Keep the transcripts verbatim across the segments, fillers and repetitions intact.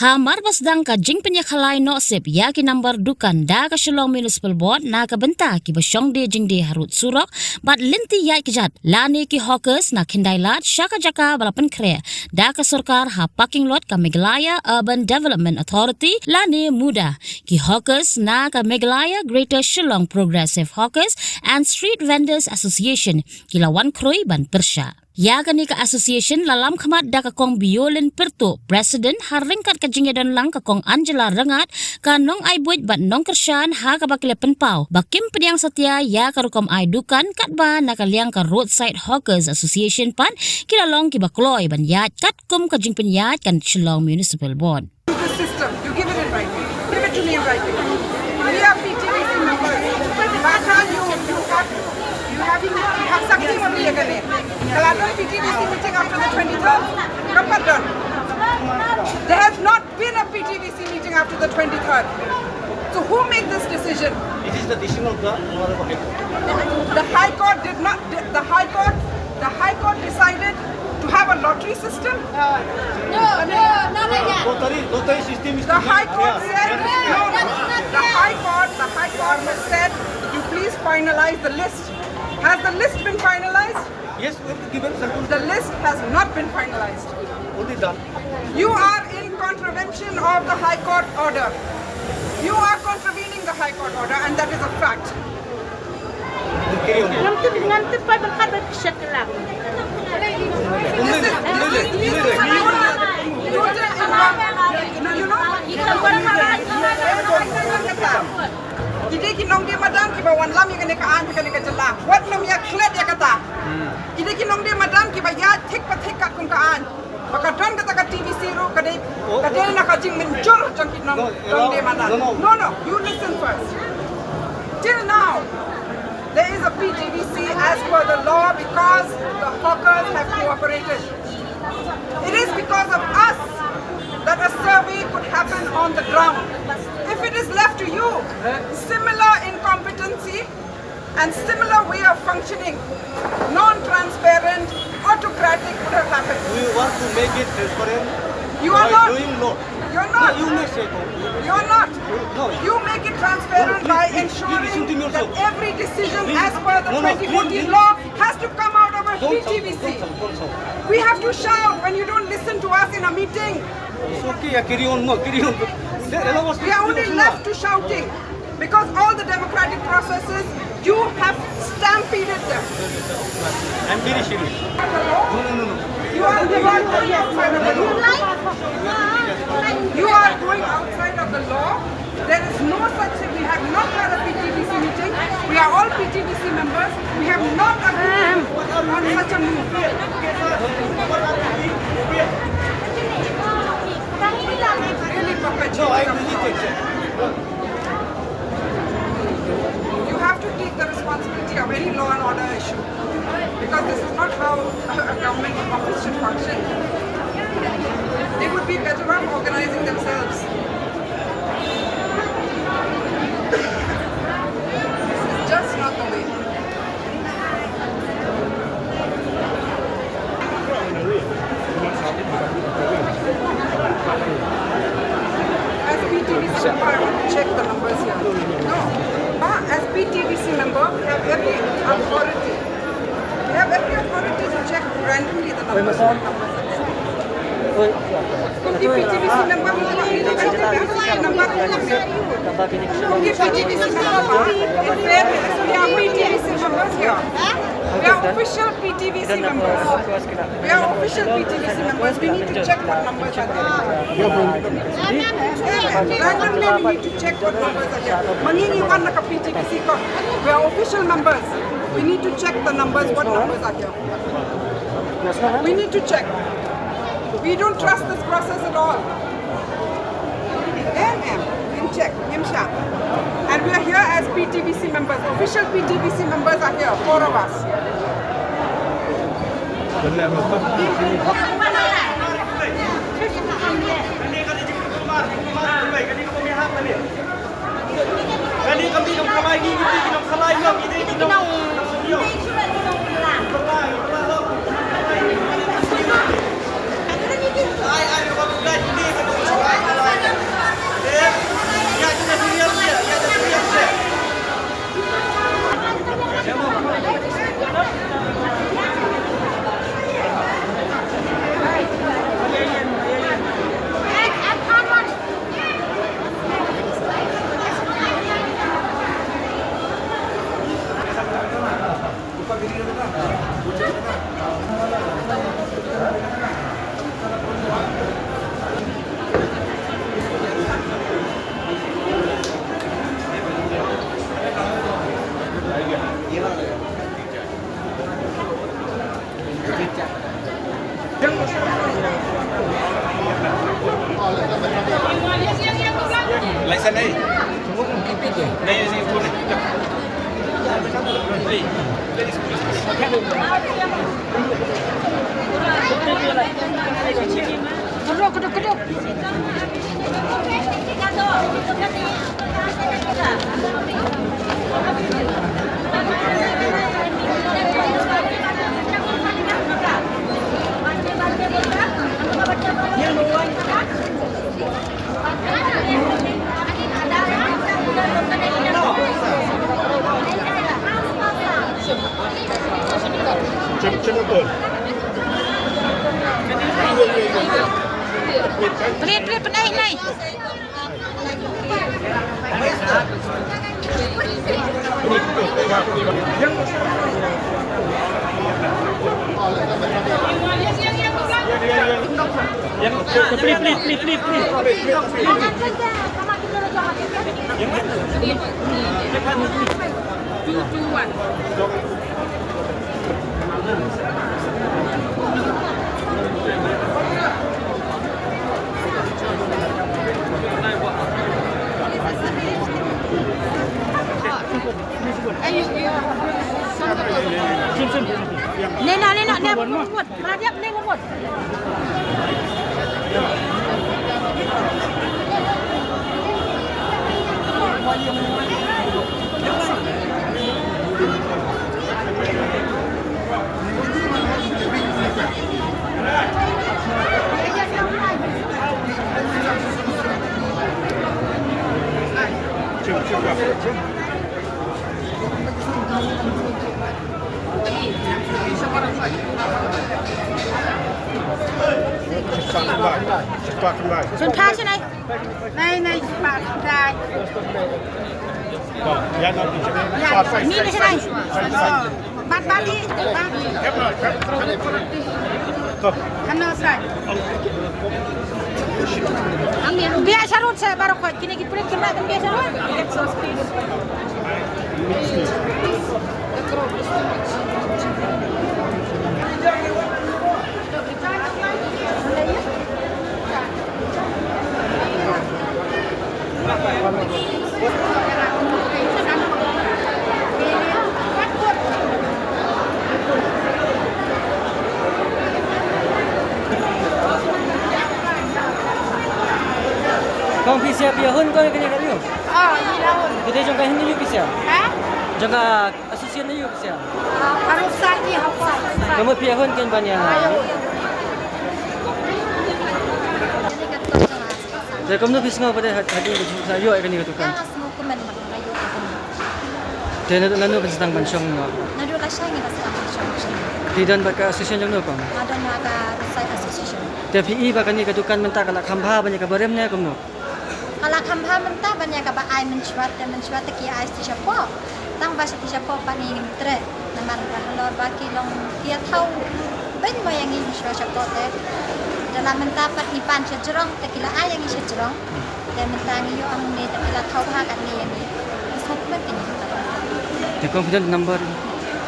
Hamar ba sdang ka jingpynïakhalai noh sip ïa ki nambar dukan da ka Shillong Municipal Board na ka bynta kiba shong die jingdie harud surok bad lynti ïaid kjat lane ki hawkers na Khyndai Lad sha ka jaka ba la pynkhreh da ka sorkar ha parking lot ka Meghalaya Urban Development Authority lane MUDA. Ki hawkers na ka Meghalaya Greater Shillong Progressive Hawkers and Street Vendors Association ki la wan khrui ban pyrshah. Ïa kane ka association la lam khmat da ka Kong Biolin Pyrtuh, President, ha ryngkat ka jingïadon lang ka Kong Angela Rangad, ka nongai buit bad nongkyrshan, ha kaba ki la pynpaw ba kim pdiang satia ïa ka rukom ai dukan katba na ka liang ka Roadside Hawkers Association pat ki la long kiba kloi ban ïaid katkum ka jingpynïaid ka Shillong Municipal Board. The system. You give it in writing. Give it to me in writing. We are P T V C members. Bacha, you, you have, you have, you have something on me again. Kala don P T V C meeting after the twenty-third. Kapat don? There has not been a P T V C meeting after the twenty-third. So who made this decision? It is the decision of the Honorable High Court. The High Court did not, the High Court, the High Court decided to have a lottery system. No, no, not like that. Lottery, lottery system is The High Court said, no, no. The High Court, the High Court has said, you please finalize the list. Has the list been finalized? Yes, we have given circumstance. The list has not been finalized. Only done. You are in contravention of the High Court order. You are contravening the High Court order, and that is a fact. Ngam tip, ngam tip pa bangkat ba check lang. This is, this is, this is a total, total involvement. You know, you know, ki dei ki nongdie madan kiba wanlam ïa kane ka aiñ, ïa kane ka jylla. Wat nym ïa klet ïa kata. Ki dei ki nongdie madan kiba ïaid thik pa thik katkum ka aiñ. Ba ka don kata ka T V C ruh ka dei, ka dei na ka jingmynjur jong ki nong, nongdie madan. No, no, you listen first. Till now, there is a P T V C as per the law because the hawkers have cooperated. It is because of us that a survey could happen on the ground. If it is left to you, similar incompetency and similar way of functioning, non-transparent, autocratic would have happened. We want to make it transparent. You are not. Doing law. You're not. No, you may say so. You're not. No. You make it transparent by ensuring that every decision as per the twenty fourteen law has to come out of a P T V C. We have to shout when you don't listen to us in a meeting. It's okay, yeah, carry on, no, carry on. We are only left to shouting because all the democratic processes, you have stampeded them. I'm very serious. No, no, no, no. You are, you are going outside of the law. You are going outside of the law. There is no such thing. We have not had a P T V C meeting. We are all P T V C members. We have not agreed on such a move. Really perpetuating a fraud. You have to take the responsibility of any law and order issue, because this is not how a government office should function. They would be better off organizing themselves. This is just not the way. As P T V C member, I want to check the numbers here. No, but as P T V C member, we have every authority. We have every authority to check randomly the numbers. What numbers are there? Kyunki P T V C member, number, kyunki P T V C member, in fairness, we are P T V C members here. We are official P T V C members. We are official P T V C members. We need to check what numbers are there. Randomly, we need to check what numbers are there. Ma ngi ngi wan na ka P T V C ko. We are official members. We need to check the numbers, what numbers are here. We need to check. We don't trust this process at all. Em, em, em check, em shah. And we are here as P T V C members. Official P T V C members are here, four of us. Kedok, kedok, kedok. Prit, prit, pynai, nai. Prit, prit, prit, prit, prit. Two, two, one. Nina, Nina, Nina, Nina. Shynpa shynai. Nai, nai, shynpa shynai. Ïa, ni ni shynai. Bat, bat, ni, bat. Hano shynai. Biang sharud sa baroh khoit. Kine ki prit kine kan biang sharud. Kong phi sha phi hun kong kane ka ïew. Ah, ïa la hun. Kane jong ka hin ïew phi sha. Ha? Jong ka association ïew phi sha. Ah, ka rusa ki hapa. Ka mut phi hun ken ban ïa. Te kumno phi sngew pat ha, hadien ba phi sha ïoh ïa kane ka dukan. Nga sngew kumne. Te naduh lano phi sdang ban shong noh? Naduh lashai ngi la sdang ban shong. Phi don bad ka association jong no kong? Nga don ha ka Roadside Association. Te phi i ba kane ka dukan mynta ka la kham bha ban ïa ka barim ne kumno? Ka la kham bha mynta ban ïa kaba ai mynshuwa te, mynshuwa te ki ai sha shapoh. Tang ba sha ki shapoh pat ngi ngim treh. Namar ba halor ba ki long ki ïa thaw beiñ mo ïa ngi mynshuwa shapoh te. Da la mynta pat ngi pan sha jrong te ki la ai ïa ngi sha jrong. Te mynta ngi ïoh hangne te ki la thaw bha katne ïa ngi. Ngi sngewbha ïa ngi. Te kong phi don number.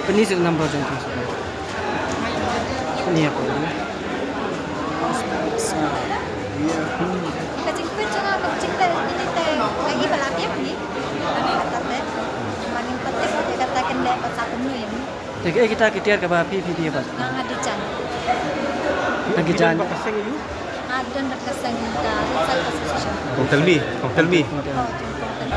Pyni sha number jong phi. Pyni ïa phi. Ka jingpyni jong nga ka jingpyni te ka i ba la biang ngi. Kata te. Ma ngim pat tip ïa kata kan leh pat sa kumno ïa ngi. Te kaei kita ki tiar kaba phi phi die bad? Nga nga dei jan. Nga dei jan. Nga don bad ka seng ka Roadside Association. Kong Telmi, Kong Telmi. Oh, Kong Telmi.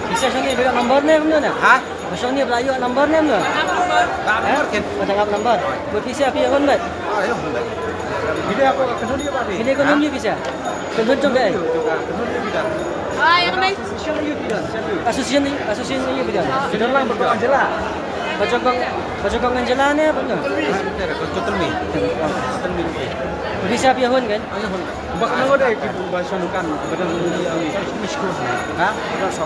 Pisa shane, phi ïoh number ne kumno ne? Ha? Pisa shane phi la ïoh number ne kumno? Number ken. Phi la ïoh number. Pisa phi ïoh hun bad. Ah, ïoh hun bad. Phi dei ko ka khun ïoh ba phi. Phi dei ko khun ïoh pisa. Khun jong ka. Khun ïoh pisa. Ah, ïa kane. Association, association ïoh pisa. Phi don lang ba ko Angela. Ba jong kong, ba jong kong Angela ne ba no? Pisa phi ïoh hun kan? Ba ka nang dei ki ba sha dukan ba dang ni ni. Ha? Ba sa.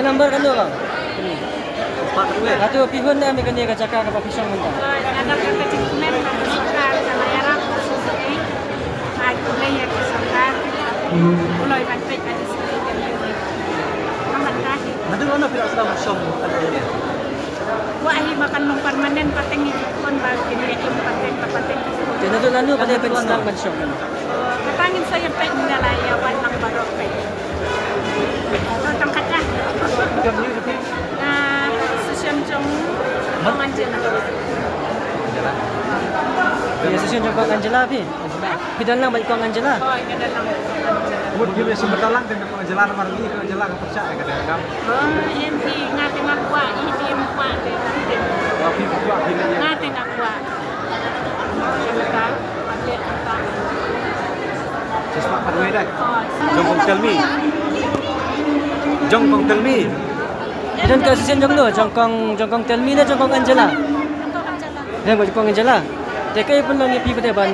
Number kano ka? Hato phi hun ne em ïa kane ka jaka kaba phi shong mynta? Nga dang ka jingkmen na ka sorkar ka la ïarap ka shisha. Ai khublei ïa ka sorkar. U loi ban peit ban ïa shisha. Nga mynta hi. Hato kano phi la sdang shong mynta? Wa hi ba kan long permanent pateng hi kon ba kine im pateng ba pateng. Te naduh lano ba dei phi sdang ban shong? Kata ngin sa ïa peit, ngin da la ïa wan lang baroh peit. Tang kata. Nga session jong Kong Angela. Ïa session jong Kong Angela phi? Phi don lang bad Kong Angela? Oh, nga don lang bad Kong Angela. Mut phi ïa shu bynta lang te Kong Angela namar ngi Kong Angela ka pyrshah ïa kata ka kam. Oh, em phi nga te nga kwah, i phi em kwah te. Oh, phi kwah phi ne. Nga te nga kwah. Jong Kong Telmi. Jong Kong Telmi. Don ka session jong no, jong Kong, jong Kong Telmi ne jong Kong Angela? Heng, jong Kong Angela. Te kaei pynlong ïa phi pat ban,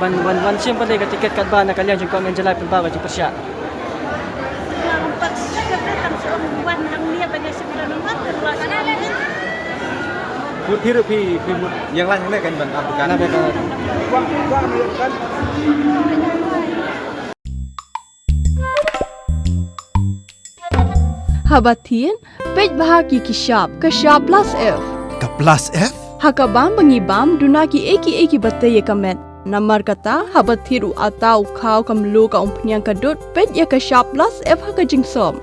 ban, ban, ban shim pat ka tiket katba na ka liang jong Kong Angela pynpaw ka jingpyrshah. Put phi ruh phi, phi mut ïeng lang hangne kan ban ap kan. Haba thied, peit bha ki ki shap, ka shap plus F. Ka plus F? Ha ka bam ba ngi bam, duna kiei kiei kiba tei ïa ka met. Namar kata, haba thied u ata, u khaw, ka mluh, ka umphniang, ka dud, peit ïa ka shap plus F ha ka jingsop.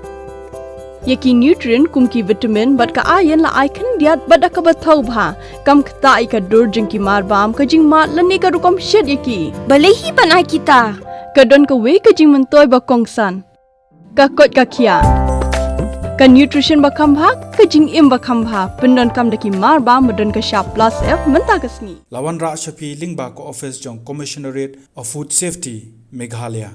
Ïa ki nutrient kum ki vitamin bad ka iron la ai khyndiat bad da kaba thaw bha. Kam ktah ïa ka dur jong ki mar bam, ka jingmad lane ka rukom shet ïa ki. Balei hi ban ai kita? Ka don kawei ka jingmyntoi ba kongsan. Ka koit ka khiah. Ka nutrition ba kham bha, ka jingim ba kham bha. Pyndonkam da ki mar bam ba don ka shap plus F mynta ka sngi. La wanrah sha phi lyngba ka office jong Commissionerate of Food Safety, Meghalaya.